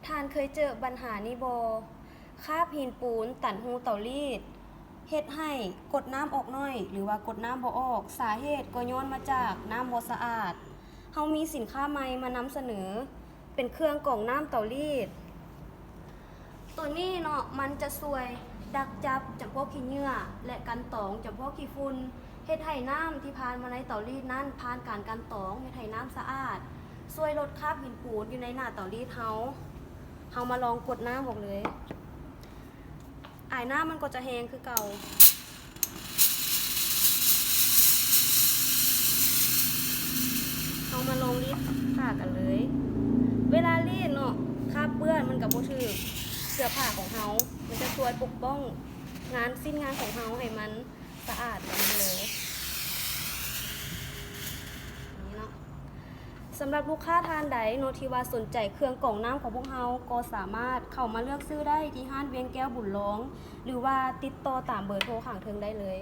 ທ່ານເຄີຍເຈີບັນຫານີ້ບໍ່? ຄາບຫີນປູນຕັນຮູເຕົາລີດ ເຮັດໃຫ້ກົດນ້ຳອອກໜ້ອຍ ຫຼືວ່າກົດນ້ຳບໍ່ອອກ, ສາເຫດກໍຍ້ອນມາຈາກນ້ຳບໍ່ສະອາດ. ເຮົາມີສິນຄ້າໃໝ່ມານຳສະເໜີ ເປັນເຄື່ອງກອງນ້ຳເຕົາລີດ. ໂຕນີ້ເນາະ ມັນຈະຊ່ວຍດັກຈັບຈຳພວກຂີ້ເຫຍື້ອ ແລະ ກັນຕອງຈຳພວກຂີ້ຝຸ່ນ, ເຮັດໃຫ້ນ້ຳທີ່ຜ່ານມາໃນເຕົາລີດນັ້ນຜ່ານການກັນຕອງ, ເຮັດໃຫ້ນ້ຳສະອາດ, ຊ່ວຍລົດຄາບຫີນປູນຢູ່ໃນໜ້າເຕົາລີດເຮົາ. ເຮົາມາລອງກົດນ້ຳອອກເລີຍ. ອາຍນ້ຳມັນກໍຈະແຮງຄືເກົ່າ. ເຮົາມາລອງລີດຜ້າກັນເລີຍ. ເວລາລີດເນາະ ຄາບເປື້ອນມັນກໍບໍ່ຖືກເສື້ອຜ້າຂອງເຮົາ, ມັນຈະຊ່ວຍປົກປ້ອງງານ ຊິ້ນງານຂອງເຮົາໃຫ້ມັນສະອາດກວ່ານີ້ເລີຍ. ນີ້ເນາະ. ສຳລັບລູກຄ້າທ່ານໃດເນາະ ທີ່ວ່າສົນໃຈເຄື່ອງກອງນ້ຳຂອງພວກເຮົາ ກໍສາມາດເຂົ້າມາເລືອກຊື້ໄດ້ທີ່ຮ້ານວຽງແກ້ວບຸນລອງ ຫຼືວ່າຕິດຕໍ່ຕາມເບີໂທຂ້າງເທິງໄດ້ເລີຍ.